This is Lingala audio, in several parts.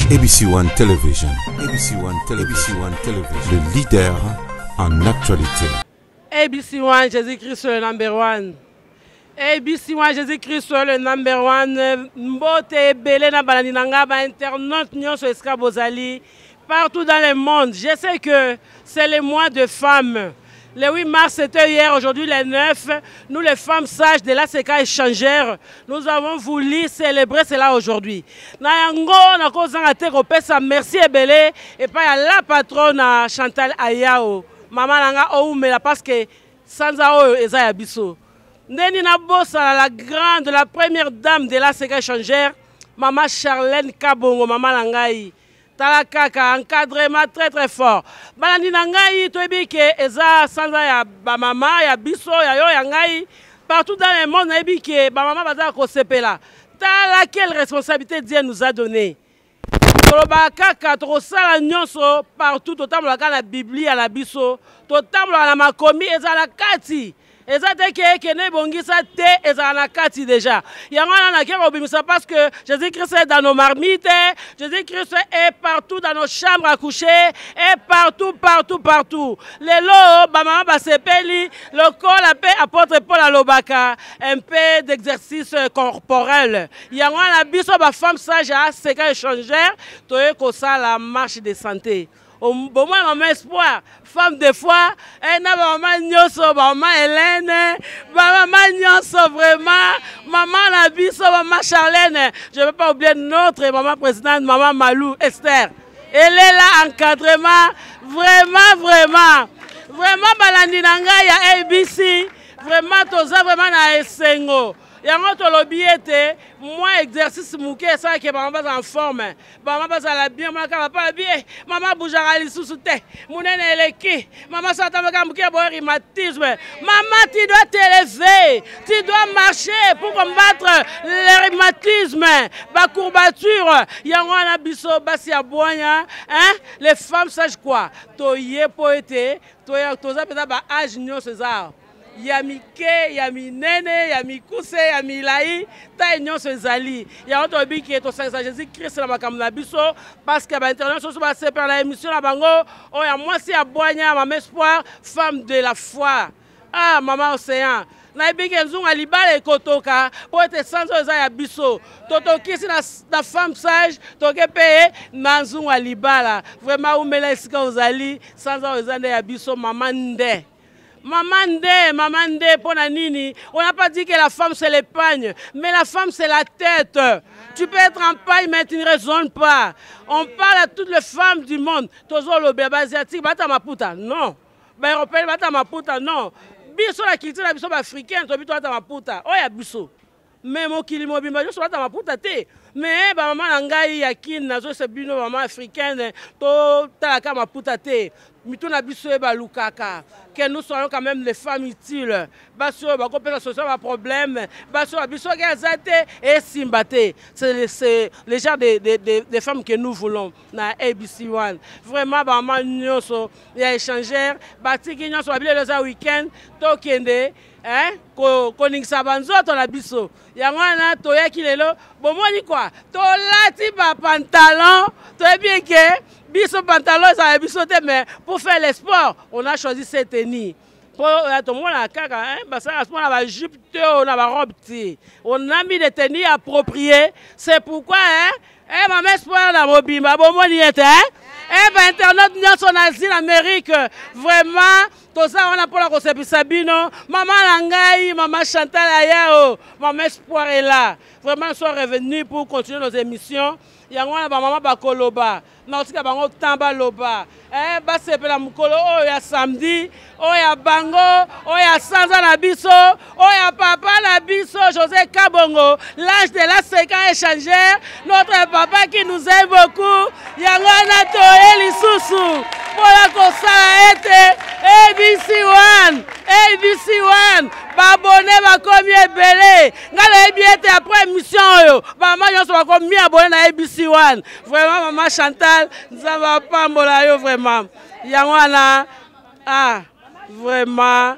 ABC One Television, ABC One Television, ABC One Television, le leader en actualité. ABC One, Jésus-Christ le number one. ABC One, Jésus-Christ le number one. Mbote ebele na balandi na nga ba internautes nyonso esika bozali partout dans le monde. Je sais que c'est le mois de femmes. Le 8 mars, c'était hier, aujourd'hui le 9. Nous, les femmes sages de l'ACK échangeur, nous avons voulu célébrer cela aujourd'hui. Na yango, nakozanga te kopesa merci ebele epai ya la patronne Chantal Ayao. Mama na nga oumela parce que sanza oyo eza ya biso. Ndeni nabosana la grande, la première dame de l'ACK échangeur, Mama Charlène Kabongo, mama na ngai. Tala kaka encadrement très très fort. Balandi na ngai toyebi ke eza sanza ya ba mama ya biso ya yo ya ngai partout dans le monde nayebi ke ba mama baza kosepela. Tala quelle responsabilité Dieu nous a donné. Tolobaka kaka tokosala nyonso partout totambolaka na Biblia na biso totambolaka na makomi ezala kati eza te ke ekende ebongisa te ezala na kati deja yango wana nake kobimisa parce que jésus christ est dans nos marmites jésus christ est partout dans nos chambres à coucher et partout partout partout lelo bamama basepeli lokola mpe apôtre paul alobaka un peu d'exercice corporel yango wana biso bafemme sage ya seka échangeur toye kosala marche de santé bomona mama espoir femme de foi eh, na bamama nyonso bamama helene bamama nyonso vraiment mama na biso mama charlène je ne peux pas oublier notre maman présidente mama malou esther elela encadrement vraiment vraiment vraiment balandi na ngai ya abc vraiment toza vraiment na esengo yango tolobi ete mwa exercice moke esalaki bango baza en forme Mama bazala bien mwana kaka papa bi eh, mama boujaka lisusu te munene eleki mama so atambaka moke boye rhumatisme mama tu dois t'élever tu dois marcher pour combattre le rhumatisme ba courbature yango wana biso basi ya bwanya hein les femmes sages quoi toye po ete toza mpenza ba age nyonso eza ya mike ya minene ya mikuse ya milai tai nyonso ezali yango tolobi ke tosangisa jésus christ na makambo na biso parce que bainternet nyonso basepela na émission na bango oyo ya mwasi ya bwanya mama espoir femme de la foi ah mama océan nayebi ke nzunga libala ekotoka mpo ete sanza oyo eza ya biso totokisi na, na femme sage toke mpe na nzunga libala vraiment umela esika ozali sanza oyo eza nde ya biso mama nde Maman nde, maman nde, pona nini? On n'a pas dit que la femme c'est l'épagne, mais la femme c'est la tête. Tu peux être en paille mais tu ne raisonnes pas. On parle à toutes les femmes du monde. Tozo lobe ba asiatique bata maputa. Non. Ba européen bata maputa non. Biso la culture la biso ba africaine to biso bata maputa. Oya biso. Mais mokili mobimba nyonso bata maputa te. Mais ba mama na ngai ya kin nazoyesa bino mama africaine totalaka maputa te. Mitu na biso ebalukaka. Que nous soyons quand même les femmes utiles. Basi oyo bakopesa solution ba problème. Basi oyo biso ke aza te esimba te. C'est le genre de, de, de, de femmes que nous voulons na ABC One. Vraiment ba mama nyonso ya échangeur batiki nyonso babilelo eza week-end tokende eh, koningisa banzoto na biso yango wana toyaki lelo bomoni kua tolati bapantalon toyebi eke biso pantalon ezala biso te mais pour faire le sport on a choisi cette tenue mpo eh, tomonaka kaka basalaka sport na bajupe te oyo na barobe te on a mis des tenues appropriées c'est pourquoi hein, Eh, mama espoir na mobimba bomoni ye te eh, bainternaute nyonso na asie na amérique vraiment toza wana mpona kosepisa bino mama na ngai mama chantal ayao mama espoir est là vraiment soit revenu pour continuer nos émissions yango wana bamama bakoloba nakotika bango temps baloba eh, basepela mokolo oyo ya samedi oyo ya bango oyo ya sanza na biso oyo ya papa na biso josé kabongo l'âge de la seka échangeur notre papa qui nous aime beaucoup yango wana toye lisusu mpo ya kosala ete abc 1 abc 1 babone bakomi ebele ngai nayebi ete après émission oyo bamama nyonso bakomi abone na abc 1 vraiment mama chantal nzambe apambola yo vraiment yango wana ah vraiment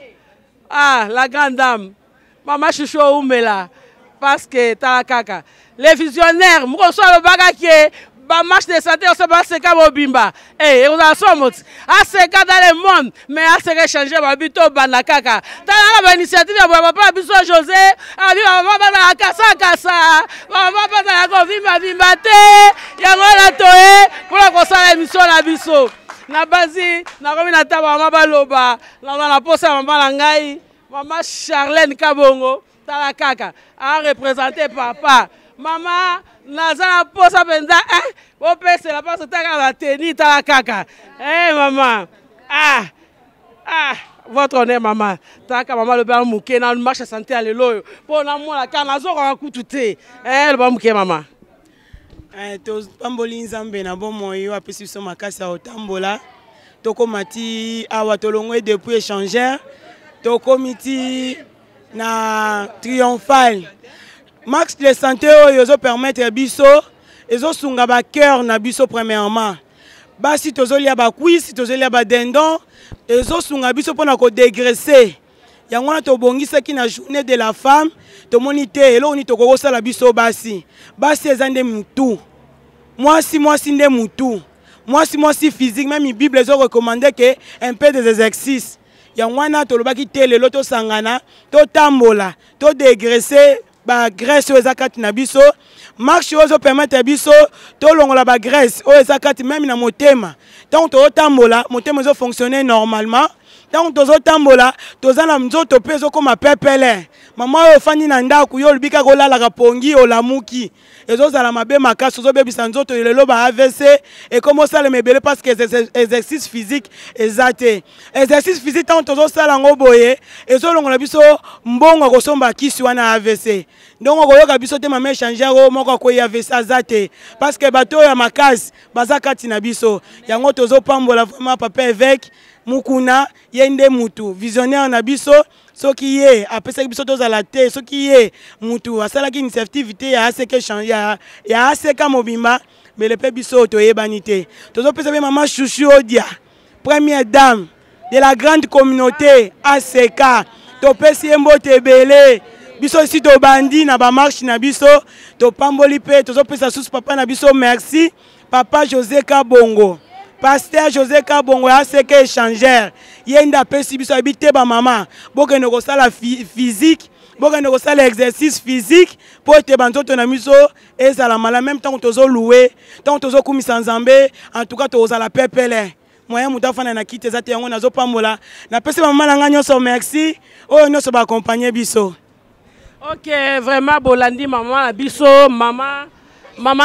ah la grande dame mama chouchou oumela parce que tala kaka les visionnaires mokoso alobaka ke ba Bamarche de santé oso baseka mobimba. Eh, ekozala somo ti. Aseka dans le monde, mais aseka échanger babi tobanda kaka. Tala na ba initiative ya boye papa biso José, abi bamama bazala kasa kasa, bamama bazala kovimba vimba te. Yango wana toye mpona kosala émission na biso. Na basi nakomi na ta bamama baloba, naza na posa ya mama na ngai, mama Charlène Kabongo. Tala kaka a représenter papa mama naza na posa mpenza eh, bopesela mpasi taka na teni tala kaka eh, mama ah, ah, votre honneur mama talaka mama alobi ya moke na marche ya sante ya lelo oyo mpo namona kaka nazokoka kutu te eh, loba moke mama. Eh, topamboli Nzambe na bomoi oyo apesi biso makasi ya kotambola, tokóma ti awa, tolongwe depuis échangeur, tokomi ti na Triomphal. Max de santé oyo ezopermettre biso, ezosunga bacœur na biso. Premièrement, basi tozolia bacuisse, tozolia badindon, ezosunga biso mpona kodégraisser. Yango wana tobongisaki na Journée de la femme. Tomoni te eloko nini tokoki kosala biso basi. Basi eza nde mutu, mwasi mwasi nde mutu, mwasi mwasi physique. Même Bible ezorecommander ke un peu des exercices. Yango wana tolobaki te lelo tosangana, totambola, todégraisser bagraisse oyo eza kati na biso. Marche oyo ezopermettre biso tolongola bagraisse oyo eza kati, même na motema. Ntango tozotambola, motema ezofonctionne normalement. Ntango tozotambola, toza na nzoto mpe ezokóma pepele. Mama oyo ofandi na ndako, yo olobi kaka olalaka pongi, olamuki, ezozala mabe makasi, ozobebisa nzoto. Lelo ba AVC ekoma osalema ebele parce que exercice physique eza te. Exercice physique, ntango tozosala yango boye, ezolongola biso mbongo ya kosomba kisi wana AVC. Ndongo okoyoka biso te mama échangeur oyo moko akwei AVC aza te, parce que bato oyo ya makasi baza kati na biso. Yango tozopambola vraiment papa évêque Mukuna, ye nde mutu visionnaire na biso. Soki ye apesaki biso tozala te, soki ye mutu asalaki initiative te ya ACK, ya ACK mobimba, mbele mpe biso toyebani te. Tozopesa mpe mama Chouchou Odia, première dame de la grande communauté ACK, topesi ye mbote ebele. Biso esi tobandi na bamarche na biso, topamboli mpe tozopesa susu papa na biso merci, papa José Kabongo, pasteur José Kabongo ya ACK échangeur. Ye nde apesi biso ayebi te bamama bokende kosala physique, bokende kosala exercice physique mpo ete banzoto na biso ezala malamu. Même ntango tozolouer, ntango tozokumisa Nzambe, en tout cas tokozala pepele, moyen moto afanda na kiti eza te. Yango nazopambola, napesi bamama na ngai nyonso merci, oyo nyonso baaccompagner biso. Ok, vraiment bolandi mama na biso, mama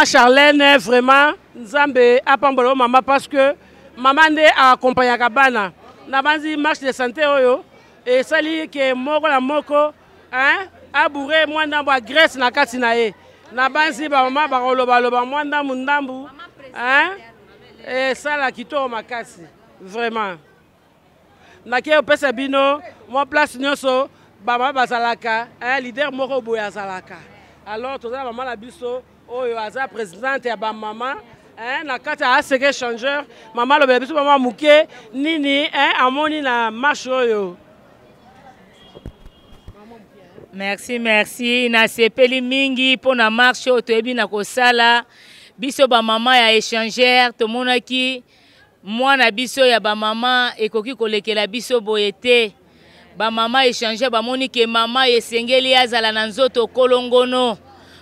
Charlène. Vraiment Nzambe apambola yo mama, parce que mama nde aaccompagnaka bana. Na banzi marche de santé oyo esali ke moko na moko, hein, aboure mwa ndambo ya graisse na kati na ye. Na banzi bamama bakolobaloba mwa ndambu ndambu, hein, esala kitoko makasi. Vraiment nake opesa bino mwa place nyonso bamama bazalaka, hein, leader moko boye azalaka. Alors toza na mama na biso oyo aza présidente ya bamama, hein, na kati ya ACK échangeur. Mama, alobela biso mama moke nini, hein, amoni na marche oyo. Merci, merci. Nasepeli mingi mpona marche oyo toyebi na kosala. Biso bamama ya échangeur tomonaki mwana biso ya bamama ekoki kolekela biso boye te. Bamama échangeur bamoni ke mama esengeli azala na nzoto kolongono.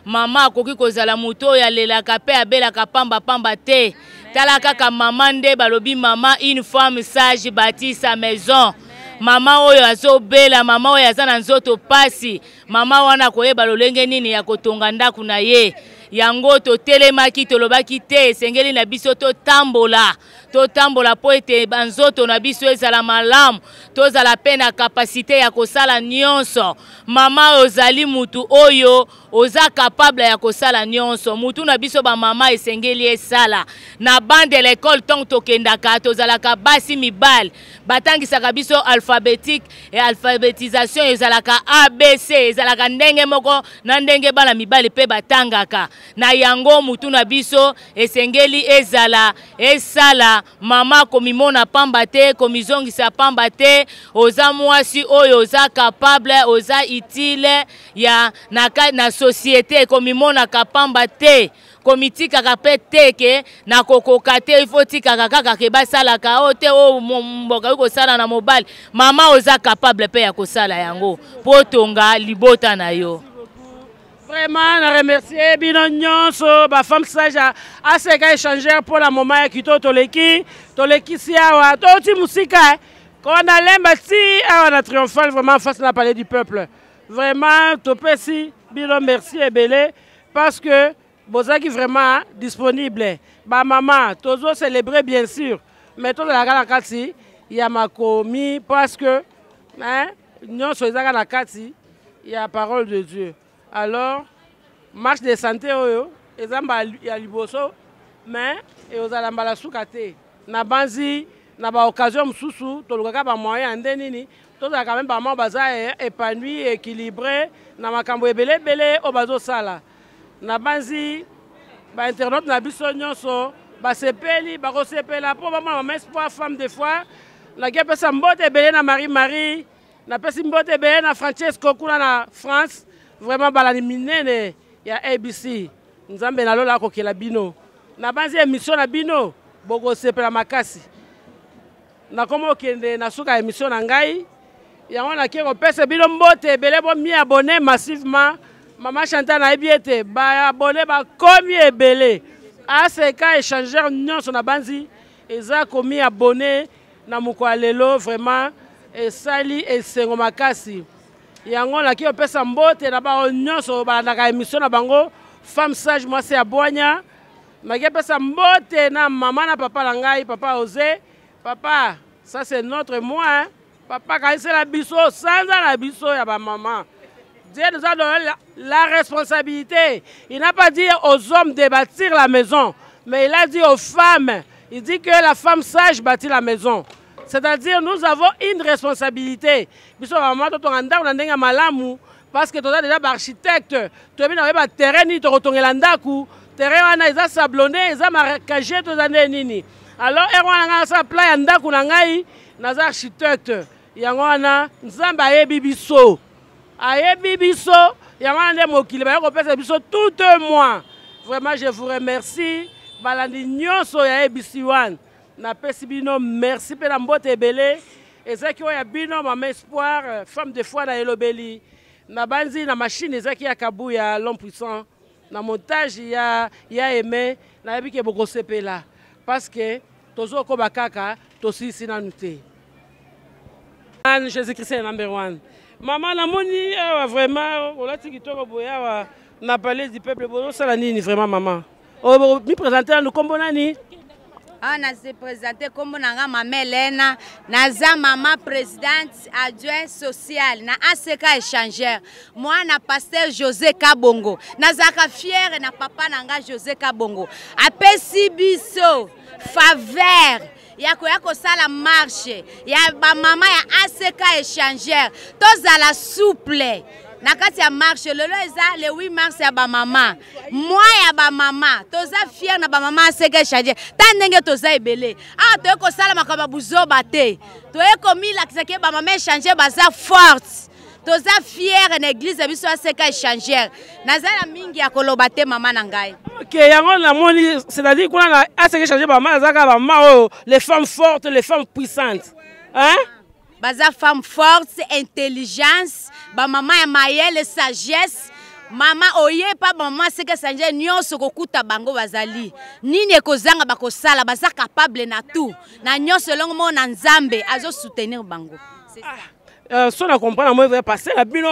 Mama akoki kozala moto oyo alelaka mpe abelaka pambapamba te. Tala kaka mama nde balobi mama, une femme sage bâtit sa maison. Mama oyo azobela, mama oyo aza na nzoto pasi, mama wana akoyeba lolenge nini ya kotonga ndako na ye? Yango totelemaki, tolobaki te esengeli na biso totambola, totambola mpo ete banzoto na biso ezala malamu, tozala mpe na capacité ya kosala nyonso. Mama, ozali mutu oyo oza capable ya kosala nyonso. Mutu na biso bamama esengeli esala. Na banc de l'école, ntango tokendaka, tozalaka basi mibali, batangisaka biso alphabétique e alphabétisation ezalaka ABC, ezalaka ndenge moko na ndenge bana mibali mpe batangaka. Na yango mutu na biso esengeli ezala esala. Mama, komimona pamba te, komizongisa pamba te. Oza mwasi oyo oza capable, oza utile ya na société. Komimonaka pamba te. Komitikaka mpe te ke nakokoka te, ifo tikaka kaka ke basalaka oyo te, oyo mboka kosala na mobali. Mama oza capable mpe ya kosala yango mpo otonga libota na yo. Vraiment, na remercier bino nyonso ba femme sage ACK échangeur pour la moment ya kito toleki tolekisi awa toti musika kona lemba ti awa na triomphal vraiment face na palais du peuple. Vraiment topesi bino merci ebele parce que bozalaki vraiment disponible. Ba mama tozo célébrer bien sûr, mais tozalaka na kati ya makomi parce que hein, nyonso ezaka na kati ya parole de Dieu. Alors marche de santé oyo eza mbala ya liboso, mais eozala mbala suka te. Na banzi na ba occasion mosusu tolukaka ba moyen ya nde nini tozala quand même ba mama baza épanoui, équilibré na makambo ebele ebele oyo bazosala. Na banzi ba internaute na biso nyonso basepeli, bakosepela mpo bamona mama Espoir femme de foi. Naki apesa mbote ebele na Marie Marie, napesi mbote ebele na Francesco kuna na France. Vraiment balani minene ya ABC, Nzambe na lola akokela bino. Na banzi émission na bino bokosepela makasi. Nakoma okende na suka émission na ngai yango, nake kopesa bino mbote ebele, bomi abonné massivement. Mama Chantal, nayebi ete baabonné bakomi ebele. ACK échangeur nyonso na banzi eza komi abonné na mokolo ya lelo. Vraiment esali esengo makasi. Yango naki kopesa mbote na bango nyonso balandaka émission na bango femme sage mwasi ya bwanya. Naki kopesa mbote na mama na papa na ngai, papa José. Papa, ça c'est notre mois, hein? Papa kanisela biso sanza na biso ya bamama. Dieu nous a donné la responsabilité. Il n'a pas dit aux hommes de bâtir la maison, mais il a dit aux femmes. Il dit que la femme sage bâtit la maison. C'est-à-dire nous avons une responsabilité. Biso mama totonga ndako na ndenge ya malamu parce que toza déjà baarchitecte. Toyebi na koyeba terrain nini tokotongela ndako. Terrain wana eza sablonné, eza marécagé, toza nde nini. Alors heure wana ngai nasala plan ya ndako na ngai, naza architecte. Yango wana Nzambe ayebi biso. Ayebi biso, yango wana nde mokili baye kopesa biso tout un mois. Vraiment je vous remercie balandi nyonso ya ABC One. Napesi bino merci mpe na mbote ebele. Ezaki oyo ya bino mama Espoir, femme de foi na elobeli. Na banzi na machine ezaki ya Kabuya l'homme puissant, na montage ya Aimé, nayebi ke bokosepela parce que tozokoba kaka tosilisi nanu te. Jésus-Christ est number one. Mama namoni awa vraiment olati kitoko boye awa na palais du peuple, bozosala nini vraiment mama? Oyo mi présenter nanu, kombo nani? Awa na se présente, kombo na nga mama Helena, naza mama présidente adjoint social na ACK échangeur, mwana pasteur José Kabongo. Nazalaka fiere na papa na nga José Kabongo, apesi biso faveur ya koya kosala marche ya bamama ya ACK échangeur. Tozala souple na kati ya marche. Lelo eza le 8 mars ya bamama, mwa ya bamama. Toza fier na bamama ACK échangeur. Ta ndenge toza ebele awa, toye kosala makambo ya buzoba te, toye komilakisa ke bamama échangeur baza forte. Toza fiere na église ya biso ACK échangeur. Naza na mingi ya koloba te, mama na ngai. Ok, yango namoni, c'est-à-dire kuna na ACK échangeur bamama azaka bamama oyo les femmes fortes, les femmes puissantes, hein? Baza femme forte, intelligence, bamama ya mayele, sagesse. Mama oyepa bamama ACK échangeur nyonso kokuta bango bazali nini ekozanga bakosala, baza capable na tout na nyonso elongo moko na Nzambe azosoutenir bango. Ah. So na comprendre moi vrai passer na bino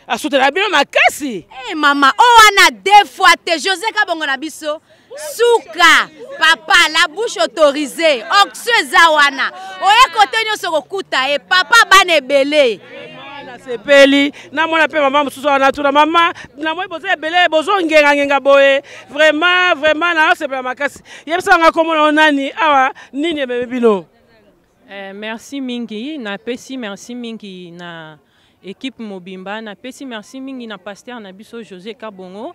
asutela bino makasi. Hey, mama o wana deux fois te José Kabongo na biso suka papa la bouche autorisée onction eza wana, oye kote nyonso kokuta ye papa bana ebele. Nasepeli namona mpe mama mosusu wana tuna mama. Namoni boza ebele, bozongengangenga boye. Vraiment, vraiment naosepela makasi. Yebisa nga komona o nani awa, nini ememi bino? Merci mingi, napesi merci mingi na équipe mobimba, napesi merci mingi na pasteur na biso José Kabongo.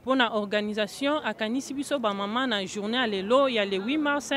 mpo na organisation. Akanisi biso bamama na journée ya lelo ya le 8 mars,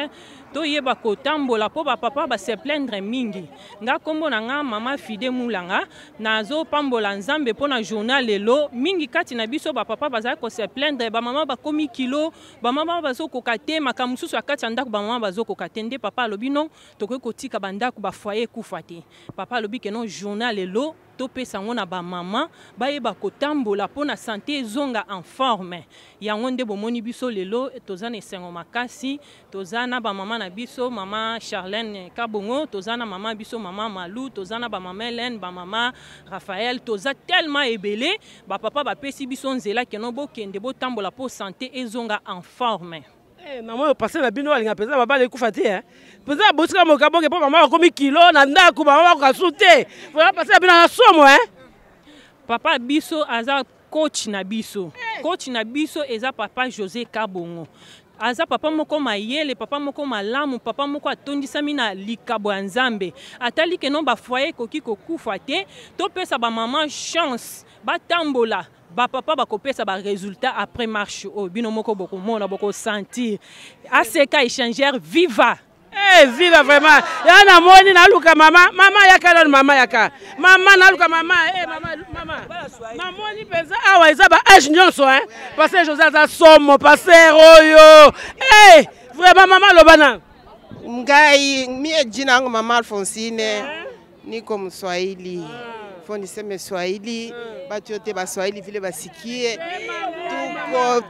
toyeba kotambola mpo bapapa base plaindre mingi. Nga nkombo na nga Mama Fide Mulanga. Nazopambola Nzambe mpo na journée ya lelo. Mingi kati na biso bapapa bazali kose plaindre, bamama bakomi kilo, bamama bazokoka te makambo mosusu ya kati ya ndako, bamama bazokoka te. Nde papa alobi non, tokoki kotika bandako, bafoyer ekufa te. Papa alobi ke non, journée ya lelo topesa yango na bamama, bayeba kotambola mpo na santé ezonga en forme. Yango nde bomoni biso lelo toza na esengo makasi. Toza na bamama na biso, Mama Charlène Kabongo, toza na mama biso Mama Malu, toza na bamama Hélène, bamama Raphaël, toza tellement ebele. Bapapa bapesi biso nzela ke non, bokende botambola mpo santé ezonga en forme. Eh, mama oyo pasteur na bino alinga mpenza babala ekufa te eh. Mpenza botika mokaboke mpo mama bakomi kilo na ndako, mama bakoka su te. Vraiment pasteur na bino aza somo eh. Papa biso aza coach na biso. Coach na biso eza papa José Kabongo. Aza papa moko mayele, papa moko malamu, papa moko atondisami na likabo ya Nzambe. Atali ke non, bafoyer ekoki kokufa te, topesa bamama chance batambola. Bapapa bakopesa baresultat après marche oyo, bino moko bokomona, bokosentir. ACK Échangeur viva! Eh, viva vraiment! Ya namoni naluka mama, mama yaka nanu, mama yaka. Mama naluka mama, eh mama, mama. Namoni mpenza awa eza ba âge nyonso hein. Pasteur José aza somo, pasteur oyo. Eh, vraiment mama loba na. Ngai mie jina yangu Mama Alphonsine, niko Mswahili. Faut niseme Swahili, batu yote Baswahili vile basikie.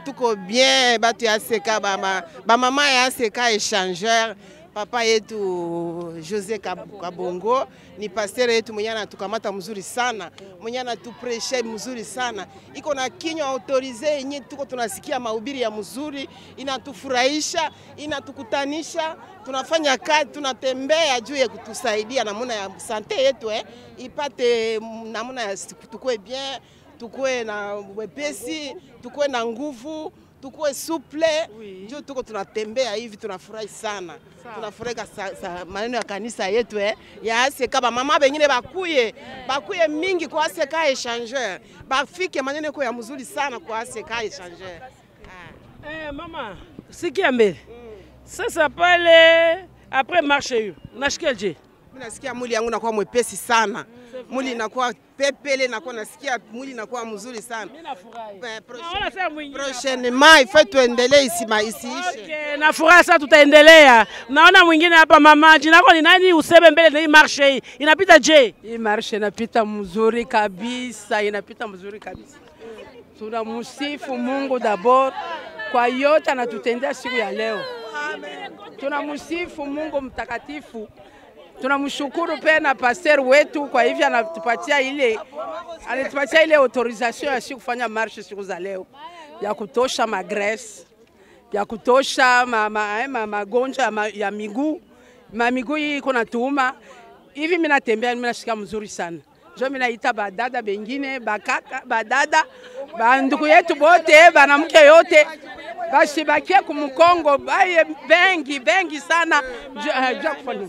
Tuko bien, batu ya seka bama bamama ya seka échangeur. Papa yetu José Kabongo ni pasteur yetu mwenye anatukamata mzuri sana, mwenye anatuprêche mzuri sana, iko na kinywa autorisé yenye tuko tunasikia mahubiri ya mzuri, inatufurahisha, inatukutanisha, tunafanya kazi, tunatembea juu ya kutusaidia namna ya santé yetu ipate namna ya tukue bien, tukue na wepesi, tukue na nguvu, tukue souple. Juu tuko tunatembea hivi tunafurahi sana, tunafurahi maneno ya kanisa yetu ya ACK. Bamama bengine bakuye, bakuye mingi kwa ACK Échangeur, bafike, maneno iko ya mzuri sana kwa ACK Échangeur. Eh, mama, sikia mbele. Sasa pale après marche hiyo, nasikia je? Mimi nasikia mwili yangu nakuwa mwepesi sana, mwili inakuwa pepele, nakuwa nasikia mwili inakuwa mzuri sana. Mimi nafurahi. Naona sasa mwingine. Prochainement il faut tuendelee, isima isiishe. Okay, nafurahi sasa tutaendelea. Naona mwingine hapa mama, jina lako ni nani? Useme mbele na hii marche hii. Inapita je? Hii marche inapita mzuri kabisa, inapita mzuri kabisa. Tunamsifu Mungu d'abord kwa yote anatutendea siku ya leo. Tunamsifu Mungu mtakatifu. Tunamshukuru pia na pasteur wetu kwa hivyo anatupatia ile autorisation ya siku kufanya marche siku za leo, ya kutosha magraisse, ya kutosha magonjwa ya miguu, ma miguu hii iko natuuma hivi. Mimi natembea, mimi nashika mzuri sana. Jo mimi naita badada bengine, bakaka, badada, banduku yetu bote, banamke yote bashibakie kumukongo, baye bengi bengi sana jo kufanya.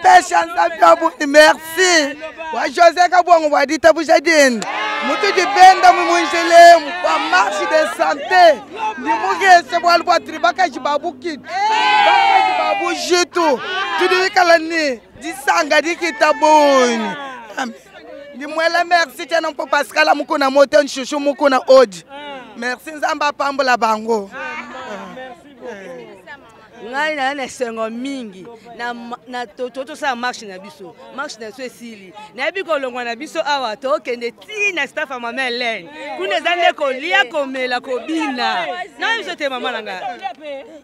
Pesha Nzambi abuni merci wa José Kabongo wa ditabuja dini mutu dibenda mumunjilemu kwa marche de santé ndimugese bwalu bwa tiri bakaji babukiti bakaji babujitu tudi wikala ni disanga dikita buni. Ndimwela merci tena mpo Pascal mukuna moto nshushu mukuna odi. Merci, Nzambe apambola bango. Ngai naza na esengo mingi na tosala marche na biso. Marche na biso esili, nayebi kolongwa na biso awa, tokende ti na staff ya Mama Helene. Kuna eza nde kolia, komela, kobina na biso te. Mama na ngai,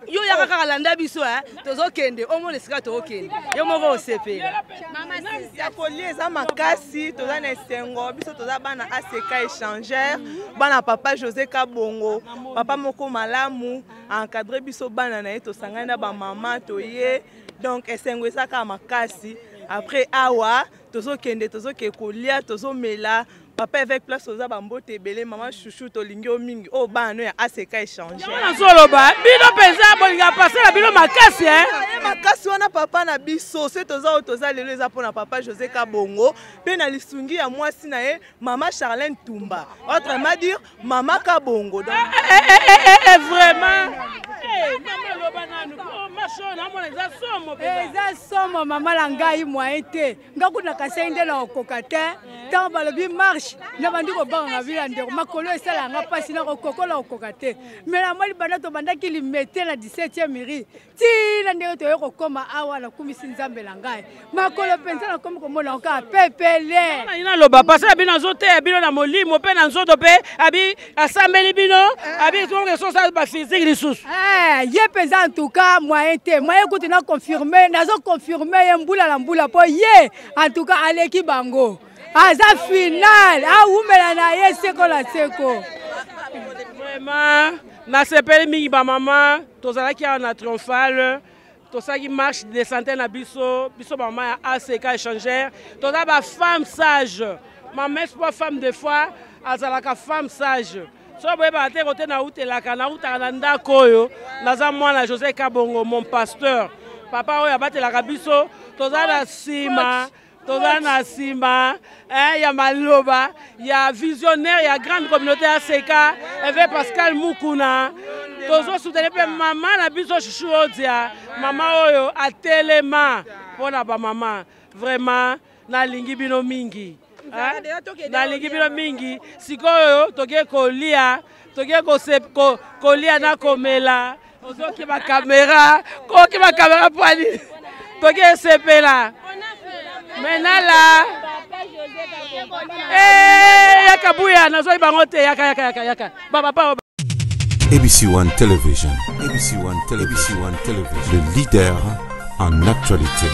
yo yaka kaka, landa biso, tozokende, omona esika tokokende, yo moko osepela. Ya kolia eza makasi. Toza na esengo. Biso toza bana ACK Échangeur, bana papa José Kabongo, papa moko malamu, encadre biso bana na ye. Tosangani na bamama, toye, donc esengo eza kaka makasi. Après awa tozokende, tozokende kolia, tozomela. Papa évêque place oza bambote ebele, mama chouchou tolingi yo mingi. Oyo bana no ya ACK échanger. Yango nazoloba bino mpenza bolinga pasteur na bino makasi hein? Ye makasi wana papa na biso soki toza oyo toza lelo eza mpona papa José Kabongo mpe na lisungi ya mwasi na ye mama Charlène Tumba, autrement dire mama Kabongo. Donc eh, eh, eh, eh, eh, vraiment eh, mama loba nanu oh, marche oyo namona eza somo mpenza. Eza somo mama na ngai, moyen te. Nga kuna kasai nde na kokoka te. Ntango balobi marche, nabandi kobanga bila ndeko, makolo esalaka nga mpasi, na kokokola kokoka te. Me namoni banda tobandaki Limete na 17e mairie tina ndenge toye kokóma awa, nakumisi Nzambe na ngai, makolo mpenza nakomi komona kaka pepele. Nani naloba pasteur na bino azoteya bino na molimo mpe na nzoto mpe abi asambeli bino abi sosa baphysique lisusu. Eh, ye mpenza en tout cas moyen te, moyen kutu na confirme, nazo confirme ye mbula na mbula mpo ye en tout cas aleki bango, aza final, awumela na ye seko na seko. Vraiment nasepeli mingi bamama. Tozalaki awa na Triomphale, tosalaki marche de santé na biso, biso bamama ya ACK échangère. Toza bafemme sage. Mama Espoir, femme de foi, azalaka femme sage. Soki boyebaka te kote nautelaka, nautaka na ndako oyo naza mwana José Kabongo, mon pasteur, papa oyo abatelaka biso. Toza na nsima, toza na nsima eh, ya maloba ya visionnaire ya grande communauté ya ACK, évêque Pascal Mukuna. Tozosutene mpe mama na biso Chuchu Odia, mama oyo atelema mpo na bamama. Vraiment nalingi bino mingi. Eh? Nalingi bino mingi. Sikoyo toke kolia, toke kolia na komela. Ozokima kamera, kokima kamera pwani, toke esepela menala. Eh, yaka buya, nazwaki bango te. Yaka, yaka, yaka, yaka bapapa. ABC One Television, ABC One Television, ABC One Television, le leader en actualité.